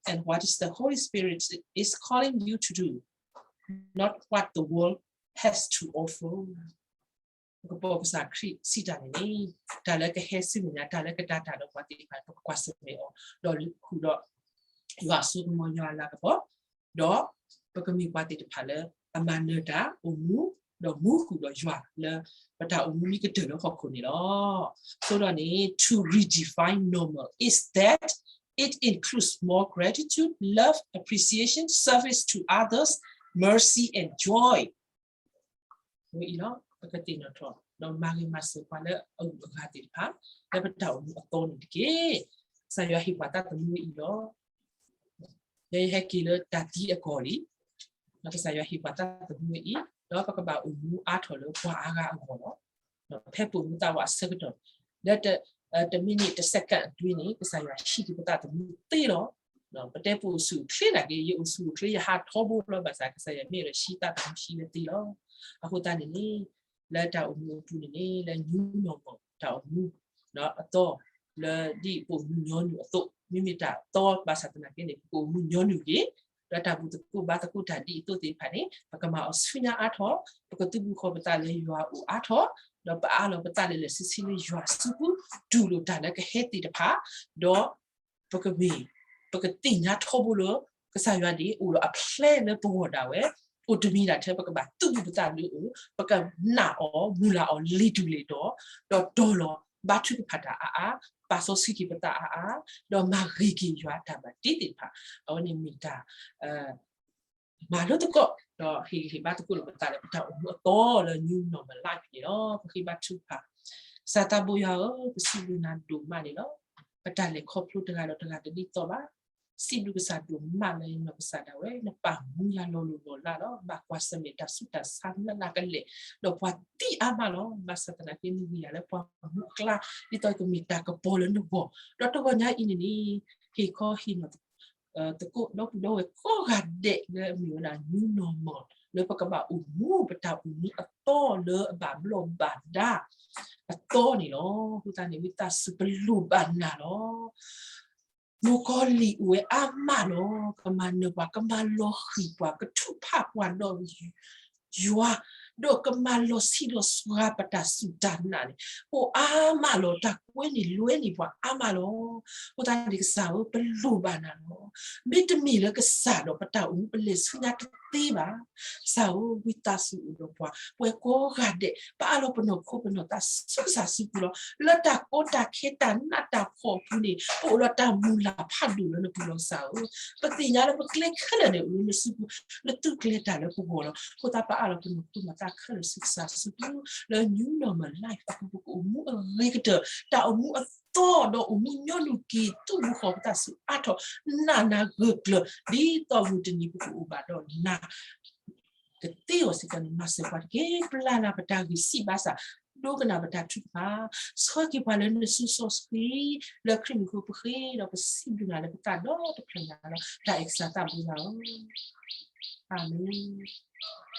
and what is the Holy Spirit is calling you to do, not what the world has to offer. ပကပိာ်ကစၢ်ခရံာ်စံးတၢ်န့ၣ်န့ၣ် တၢ်လၢကဟဲဆူမဲာ်ညါ တၢ်လၢကဒါတၢ်ဒီးပှၤသ့ၣ်တဖၣ် ပကကွၢ်ဆၢၣ်မဲာ်အီၤ ဒီးဃုာ်ဒီး ယွၤအစိကမီၤ ယွၤအလၤကပီၤ ဒီးပကမ့ၢ်ပှၤသ့ၣ်တဖၣ်လၢ အမၤနၢၤတၢ်အိၣ်မူ ဒီးမူဃုာ်ဒီးယွၤလၢ ပတၢ်အိၣ်မူမ့ၢ်ကတၢၢ်လၢဟီၣ်ခိၣ်န့ၣ်လီၤ. ဆိုတော့န့ၣ် to redefine normal is that it includes more gratitude, love, appreciation, service to others, mercy and joy ဝဲအံၤလီၤ. ပကသ့ၣ်နီၣ်ထီၣ် ဒီးမၤဂ့ၤမၤစၢၤပှၤလၢအဂုၤအဂၤသ့ၣ်တဖၣ် လၢပတၢ်အိၣ်မူအသီန့ၣ်တက့ၢ်. ကစၢ်ယွၤဟ့ၣ်ပှၤသးသမူဝဲအံၤလီၤ. ယဲယဟဲက့ၤလၢတၢ်သံအကီၢ်လံ. ကစၢ်ယွၤဟ့ၣ်ပှၤသးသမူဝဲအံၤ ဒီးပကဘၣ်အိၣ်မူအါထီၣ်လၢပှၤအါဂၤအဂီၢ်လီၤ. ဖဲပအိၣ်မူသးဝးအဆၢကတီၢ် လၢ တမံးနံး တsecond အတွင်းန့ၣ် ကစၢ်ယွၤဟံးက့ၤပသးသမူသ့လီၤ. ပတဲပအိၣ်ဆူၣ်အိၣ်ချ့နာ်က့ ယအိၣ်ဆူၣ်အိၣ်ချ့ ယဟးထီဘိလီၤ ဘၣ်ဆၣ် ကစၢ်ယွၤမ့ၢ်အဲၣ်ဒိးဟံးသးသမူဟံးလၢသ့လီၤ. အဃိသတးန့ၣ်န့ၣ် လၢတၢ်အိၣ်မူအပူၤန့ၣ်န့ၣ် လၢ new normal တၢ်အိၣ်မူ အသီ လၢဒ်ပအိၣ်မူညီနုၢ်အသိး မ့မ့ၢ်တၢ်အသီဘၣ်ဆၣ်သနာ်က့န့ၣ် ပကအိၣ်မူညီနုၢ်ဂ့ၤ ဒီးတၢ်ဘူၣ်သကိးဘါသကိးတၢ်ဒ်အသိးသ့ၣ်တဖၣ်န့ၣ် ပကမၤအီၤဆူညါအါထီၣ် ပကသုးဘူးဃီၤပသးလၢယွၤအအိၣ်အါထီၣ် ဒီးပအးလီၤပသးလၢလၢာ်ဆ့ဆ့လၢယွၤစုပူၤ တူၢ်လိာ်တၢ်လၢကဟဲသ့ၣ်တဖၣ် ဒီး ပကမ့ၢ် ပကသ့ၣ်ညါထီဘိလၢ ကစၢ်ယွၤန့ၣ် အိၣ်ဒီးအ plan လၢပဂီၢ်ဒၣ်ဝဲ အိၣ်တမံၤဒၣ်ထဲ ပကဘၣ်သုးဘူးပသးလၢအအိၣ် ပကနာ်အီၤ မုၢ်လၢ်အီၤ လံာ်တူၢ်လံာ်တီၤ ဒီးတီၤလီၤ ဘါထုကဖၣ်တၢ်အါအါ ပာ်စီဆှံက့ၤပသးအါအါ ဒီးမၤဂ့ၤက့ၤယွၤတၢ်ဘၣ်တ့သ့ၣ်တဖၣ် အဝဲန့ၣ်မ့ၢ်တၢ် မၤလိသကိး ဒီးဟ့ၣ်ဂံၢ်ဟ့ၣ်ဘါသကိးလိာ်ပသးလၢပတၢ်အိၣ်မူအသီလၢ new normal life န့ၣ်လီၤ. ပဃ့ဘါထုကဖၣ် ကစၢ်သးဘိယွၤဧၢ, ပစံးဘျုးနၤဒိၣ်မးန့ၣ်လီၤ. ပတၢ်လဲၤခီဖျိတဂၤဒီးတဂၤတဒ်သိးဘၣ်. စံးဘျုးကစၢ်ဒိၣ်မးလၢယနီၢ်ကစၢ်ဒၣ်ဝဲ နပာ်မူယၤလီၤလိၢ်လီၤလးလီၤ. ဘၣ်ကွၢ်ဆၢၣ်မဲာ်တၢ်ဆူးတၢ်ဆါနးနးကလဲာ်, ဒီးပှၤသံအါမးလီၤ. ဘၣ်ဆၣ်သနာ်က့ နဂံၢ်ယၤလၢပှၤမူအကျါ ဒ်သိးကမ့ၢ်တၢ်ကပီၤလၢနဂီၢ်, ဒီးတဂီၢ်ညါအံၤန့ၣ်န့ၣ် ဟ့ၣ်ခီဟ့ၣ်နီၤ သကိးဒီပုၢ်ဒီဝဲၢ်ကိးဂၤဒဲးလၢအမ့ၢ်ဝဲဒၣ် new normal လၢပကဘၣ်အိၣ်မူ ပတၢ်အိၣ်မူအသီလၢအဘၣ်ဘျီးဘၣ်ဒါအသီန့ၣ်လီၤ. အဃိသတးန့ၣ် ဝံသးစူၤပလိၣ်ဘၣ်နၤလီၤ. မိၢ်ကီၤလံၢ်အိၣ်ဝဲအါမးလီၤ. ကမၤနၢၤပှၤ, ကမၤလီၤဃံၤပှၤ, ကထုးဖးပှၤဒီးယွၤ, ဒီးကမၤလီၤဆံးလီၤစှၤပတၢ်စူၢ်တၢ်နာ်န့ၣ်, အိၣ်အါမးလီၤ. တၢ်ကွဲန့ၣ်လွဲန့ၢ်ပှၤအါမးလီၤ. အဃိသတးန့ၣ်ကစၢ်ဧၢ, ပလိၣ်ဘၣ်နၤလီၤ. မ့တမ့ၢ်လၢကစၢ်ဒီး ပတၢ်အိၣ်မူပလဲၤဆူညါတသ့ဘၣ်. ကစၢ်ဧၢ, ဝံသးစူၤအိၣ်ဒီးပှၤ, ပှၤကိးဂၤဒဲး, ပအၢၣ်လီၤပနီၢ်ခိပနီၢ်သးဆူကစၢ်စုပူၤလီၤ. လၢတၢ်ကီတၢ်ခဲတၢ်နးတၢ်ဖှီၣ်အပူၤန့ၣ် ပအိၣ်ဒီးတၢ်မုၢ်လၢ်ဖးဒိၣ်လၢနပူၤလီၤကစၢ်ဧၢ. ပသ့ၣ်ညါလၢပကျဲခဲလၢာ်န့ၣ် အိၣ်လၢနစုပူၤ, နသုကျဲၤတၢ်လၢပဂီၢ်လီၤ. အဃိသတးပအၢၣ်လီၤပနီၢ်ခိပနီၢ်သးခဲလၢာ်ဆူကစၢ်စုပူၤ, လၢ New Normal Life အပူၤ ပကအိၣ်မူအဂ့ၤကတၢၢ်, တၢ်အိၣ်မူအသီဒီးအိၣ်မူညီနုၢ်က့ၤ သူၣ်မုာ်ဃီၤပသးဆူအါထီၣ်, နာ်နၤဂၢၢ်ကျၢၤ, ဒ်သိးမုၢ်တနံၤပကအိၣ်ဘၣ်ဒီးနၤ ကသ့အီၤစ့ၢ်ကီးန့ၣ် မၤစၢၤပှၤတက့ၢ်. ပျၢ်နၤပတၢ်ဂံၢ်စၢ်ဘါစၢ်, ဒိကနၣ်ပတၢ်ထုကဖၣ်, ဆှၢက့ၤပှၤလၢနစုစီဆှံ, လၢခရံာ်မံၤအဃိပဃ့ဒီးပစံးဘျုးနၤလၢပသးဒီတဖျၢၣ်ညါလီၤ. တၢ်အဲၣ်ကစၢ်သးဘိလီၤ. အၤမ့ၣ်.